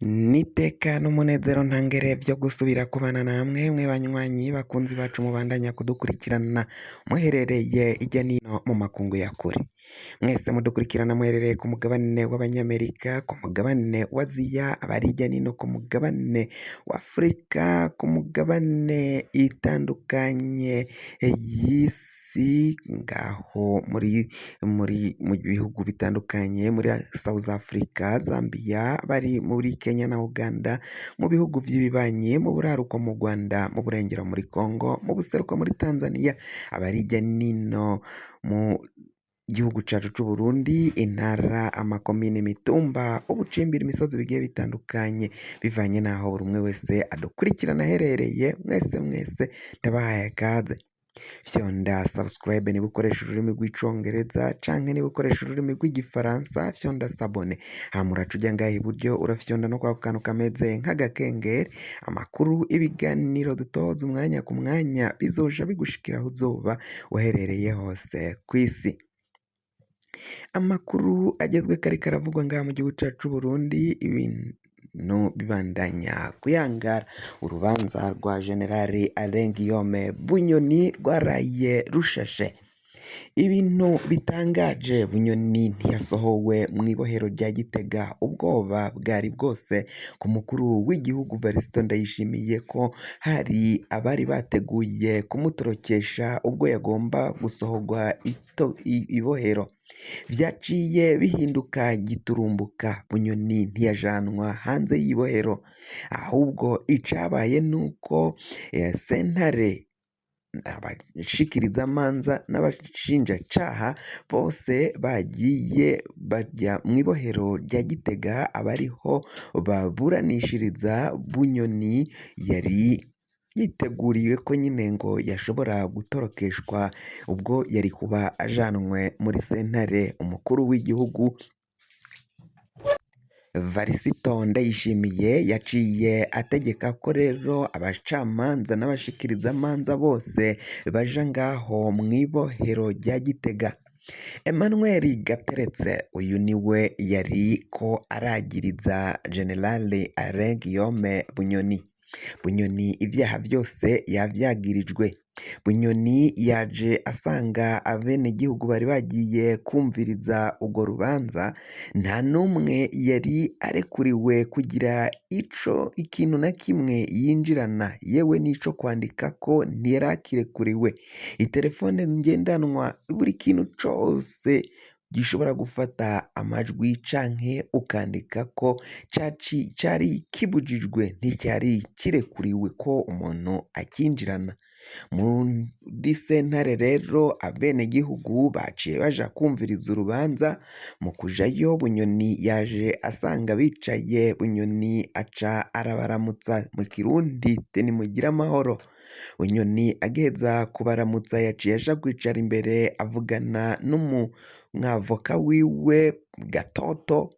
N'iteka n'umunezero ntangere vyo gusubira kubana namwe mwe banywanyi bakunzi bacu mubandanya kudukurikirana muherereye irya nino mu makungu ya kure. Mwese mudukurikirana muherereye ku mugabane w'Abanyamerika, ku mugabane wa Aziya, abari irya nino ku mugabane wa Afurika, ku mugabane itandukanye y'isi, ngaho muri mu bihugu bitandukanye, muri South Africa, Zambia, bari muri Kenya na Uganda, mu bihugu vy'ibibanyi, mu buraruko mu Rwanda, mu burengero muri Congo, mu buseruko muri Tanzania, abari hirya nino mu gihugu cacu c'Uburundi, intara, amakomine, imitumba, ubucimbiri, imisozi bigiye bitandukanye, bivanye n'aho buri umwe wese adukurikirana aherereye, mwese mwese ndabahaye kaze. Fyonda subscribe niba ukoresha ururimi rw'icongereza canke niba ukoresha ururimi rw'igifaransa, fyonda s'abonner. Hama uraca uja ngaha iburyo, urafyonda no kwako kantu kameze nk'agakengeri. Amakuru, ibiganiro dutoza umwanya ku mwanya bizoja bigushikira aho uzoba uherereye hose kw'isi. Amakuru agezweko ariko aravugwa ngaha mu gihugu cacu c'Uburundi, ibintu bibandanya kuyangara. Urubanza rwa General Alain Guillaume Bunyoni rwaraye rushashe. Ibintu bitangaje, Bunyoni ntiyasohowe mw'ibohero rya Gitega. Ubwoba bwari bwose ku mukuru w'igihugu Varisito Ndayishimiye ko hari abari bateguye kumutorokesha ubwo yagomba gusohorwa ibohero. Vyaciye bihinduka giturumbuka, Bunyoni ntiyajanwa hanze y'ibohero, ahubwo icabaye nuko sentare, abashikirizamanza n'abashinjacaha bose bagiye baja mw'ibohero rya Gitega, abariho baburanishiriza Bunyoni yari yiteguriwe ko nyine ngo yashobora gutorokeshwa ubwo yari kuba ajanwe muri sentare. Umukuru w'igihugu Varisito Ndayishimiye yaciye ategeka ko rero abacamanza n'abashikirizamanza bose baja ngaho mw'ibohero rya Gitega. Emmanuel Gateretse, uyu niwe yari ko aragiriza General Alain Guillaume Bunyoni. Bunyoni ivyaha vyose yavyagirijwe. Bunyoni yaje asanga abenegihugu bari bagiye kumviriza urwo rubanza, nta n'umwe yari arekuriwe kugira ico ikintu na kimwe yinjirana, yewe n'ico kwandikako ntiyarakirekuriwe. Iterefone ngendanwa, buri kintu cose gishobora gufata amajwi canke ukandikako cari kibujijwe, nticari kirekuriwe ko umuntu akinjirana. Muri sentare rero abenegihugu baciye baja kumviriza urubanza. Mu kujayo Bunyoni yaje asanga bicaye, Bunyoni aca arabaramutsa mu Kirundi ati nimugire amahoro. Bunyoni agiheza kubaramutsa yaciye aja kwicara imbere, avugana n'umwavoka wiwe Gatoto.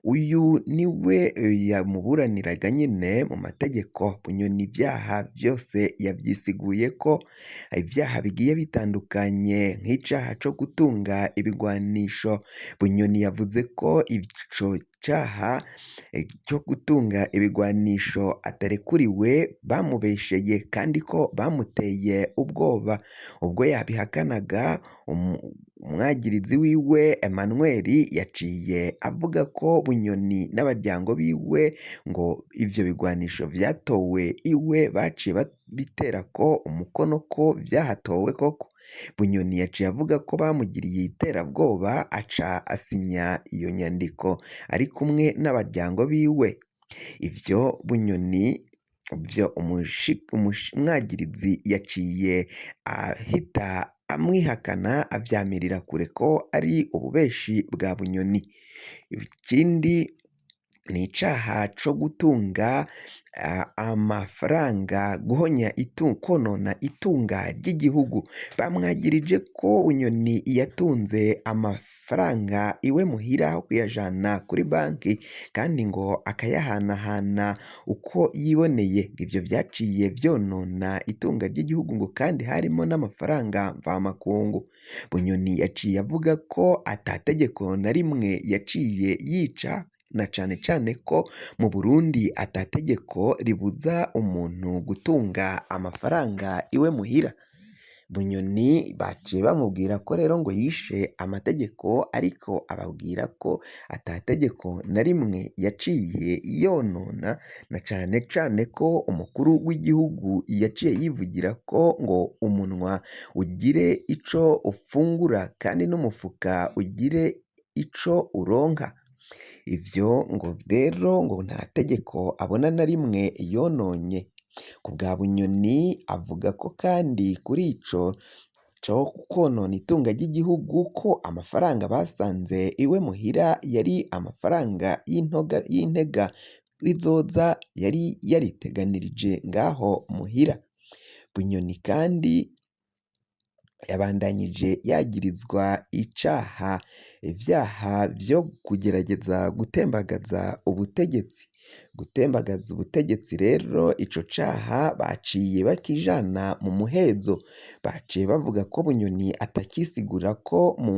Uyu niwe yamuburaniraga nyine mu mategeko. Bunyoni ivyaha vyose yavyisiguye ko ivyaha bigiye bitandukanye nk'icaha co gutunga ibigwanisho. Bunyoni yavuze ko ico caha co gutunga ibigwanisho atarekuriwe, bamubesheye kandi ko bamuteye ubwoba. Ubwo yabihakanaga, umwagirizi wiwe Emmanuel yaciye avuga ko Bunyoni n'abaryango biwe ngo ivyo bigwanisho vyatowe iwe, baciye babiterako umukono ko vyahatowe koko. Bunyoni yaciye avuga ko bamugiriye iterabwoba, aca asinya iyo nyandiko ari kumwe n'abaryango biwe. Ivyo Bunyoni vyo umwagirizi yaciye ahita amwihakana, avyamirira kure ko ari ububeshi bwa Bunyoni. Ikindi ni icaha co gutunga amafaranga, guhonya konona itunga ry'igihugu. Bamwagirije ko Bunyoni yatunze amafaranga iwe muhira aho kuyajana kuri banki, kandi ngo akayahanahana uko yiboneye. Ivyo vyaciye vyonona itunga ry'igihugu, ngo kandi harimo n'amafaranga mvamakungu. Bunyoni yaciye avuga ko ata tegeko na rimwe yaciye yica. na cane cane ko mu Burundi ata tegeko ribuza umuntu gutunga amafaranga iwe muhira. Bunyoni baciye bamubwira ko rero ngo yishe amategeko ariko ababwira ko ata tegeko na rimwe yaciye yonona na cane cane ko umukuru w'igihugu yaciye yivugira ko ngo umunwa ugire ico ufungura kandi n'umufuka ugire ico uronka. Ivyo ngo rero ngo nta tegeko abona na rimwe yononye. Ku bwa Bunyoni avuga ko kandi kuri ico co konona itunga ry'igihugu ko amafaranga basanze iwe muhira yari amafaranga y'intoga y'intega bizoza yari yariteganirije ngaho muhira. Bunyoni kandi yabandanyije yagirizwa icaha ivyaha vyo kugerageza gutembagaza ubutegetsi. Gutembagaza ubutegetsi rero ico caha baciye bakijana mu muhezo, baciye bavuga ko Bunyoni atakisigura ko mu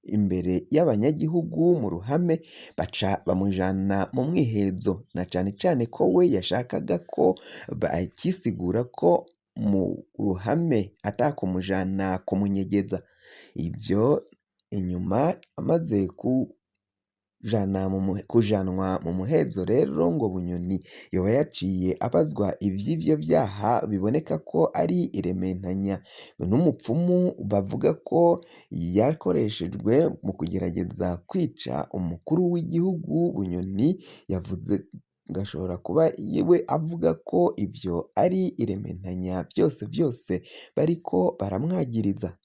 imbere y'abanyagihugu mu ruhame baca bamujana mu mwihezo na cane cane ko we yashakaga ko bakisigura ko mu ruhame atakumujana kumunyegeza. Ivyo inyuma amaze kujanwa mu muhezo rero ngo Bunyoni yoba yaciye abazwa ivy'ivyo vyaha biboneka ko ari irementanya n'umupfumu bavuga ko yakoreshejwe mu kugerageza kwica umukuru w'igihugu. Bunyoni yavuze gashobora kuba we avuga ko ivyo ari irementanya vyose vyose bariko baramwagiriza.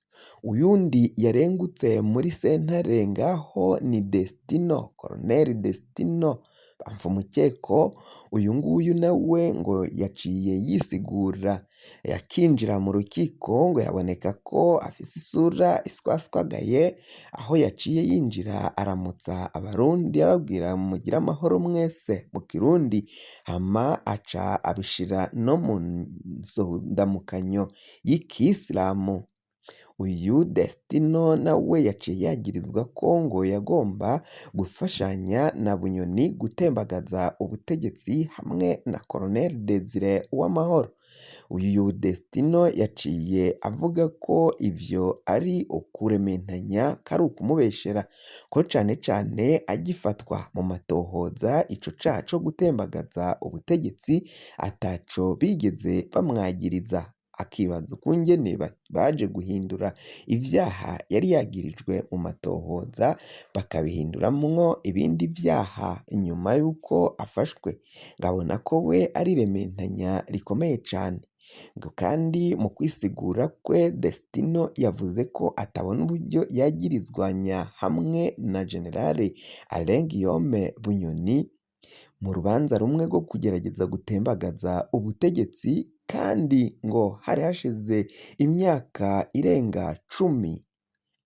Uyundi yarengutse muri sentare ngaho ni Destino, Colonel Destino Bamfumukeko, uyu nguyu nawe ngo yaciye yisigura yakinjira mu rukiko ngo yaboneka ko afise isura iswaswagaye, aho yaciye yinjira aramutsa abarundi ababwira mugire amahoro mwese mu kirundi, hama aca abishira no mu ndamukanyo y'ikisilamu. Uyu Destino nawe yaciye yagirizwa ko ngo yagomba gufashanya na Bunyoni gutembagaza ubutegetsi hamwe na Colonel Desire Uwamahoro. Uyu Destino yaciye avuga ko ivyo ari ukurementanya ko ari ukumubeshera, ko cane cane agifatwa mu matohoza ico caha co gutembagaza ubutegetsi ataco bigeze bamwagiriza. Akibaza ukungene baje guhindura ivyaha yari yagirijwe mu matohoza bakabihinduramwo ibindi vyaha inyuma y'uko afashwe, ngabona ko we ari irementanya rikomeye cane. Ngo kandi mu kwisigura kwe Destino yavuze ko atabona uburyo yagirizwanya hamwe na General Alain Guillaume Bunyoni mu rubanza rumwe rwo kugerageza gutembagaza ubutegetsi, kandi ngo hari hashize imyaka irenga 10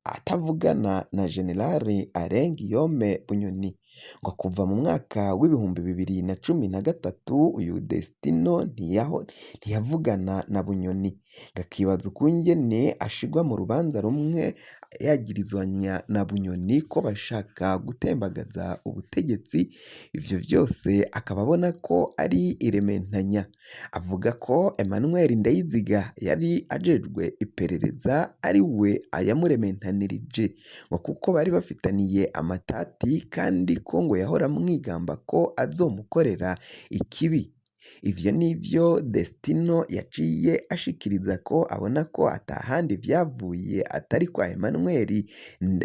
atavugana na General Alain Guillaume Bunyoni. Ngo kuva mu mwaka w'2013 uyu Destino ntiyavugana na Bunyoni, ngakibaza ukungene ashigwa mu rubanza rumwe yagirizwanya na Bunyoni ko bashaka gutembagaza ubutegetsi, ivyo vyose akaba abona ko ari irementanya. Avuga ko Emmanuel Ndayiziga yari ajejwe iperereza ari we yamurementanirije, ngo kuko bari bafitaniye amatati kandi ko ngo yahora amwigamba ko azomukorera ikibi. Ivyo nivyo Destino yaciye ashikiriza ko abona ko atahandi vyavuye atari kwa Emmanuel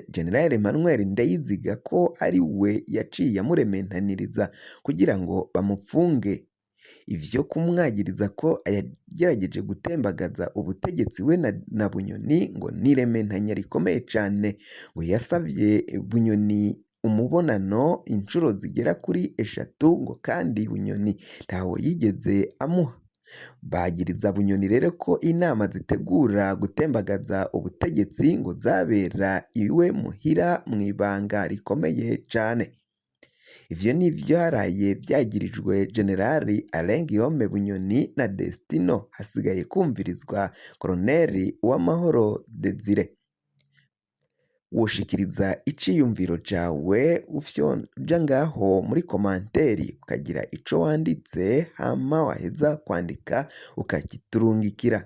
General Emmanuel Ndayiziga ko ari we yaciye amurementaniriza kugira ngo bamupfunge. Ivyo kumwagiriza ko yagerageje gutembagaza ubutegetsi we na Bunyoni ngo ni irementanya rikomeye cane, ngo yasavye Bunyoni umubonano inshuro zigera kuri 3 ngo kandi Bunyoni ntawo yigeze amuha. Bagiriza Bunyoni rero ko inama zitegura gutembagaza ubutegetsi ngo zabera iwe muhira mw'ibanga rikomeye cane. Ivyo ni ivyaraye vyagirijwe General Alain Guillaume Bunyoni na Destino, hasigaye kumvirizwa Colonel Uwamahoro Desire. Woshikiriza iciyumviro cawe ufyonja ngaho muri commentaire ukagira ico wanditse, hama waheza kwandika ukakiturungikira.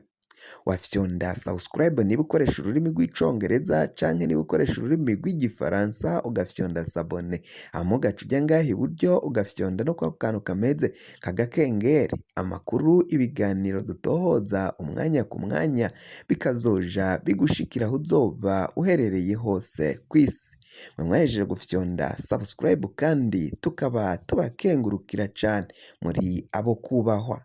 Wafyonda subscribe niba ukoresha ururimi rw'Icongereza, canke niba ukoresha ururimi rw'Igifaransa ugafyonda s'abonner, hama ugaca uja ngaha iburyo ugafyonda no kwako kantu kameze k'agakengeri. Amakuru, ibiganiro dutohoza umwanya ku mwanya bikazoja bigushikira aho uzoba uherereye hose kw'isi. Mwe mwahejeje gufyonda subscribe kandi tukaba tubakengurukira cane, muri abo kubahwa.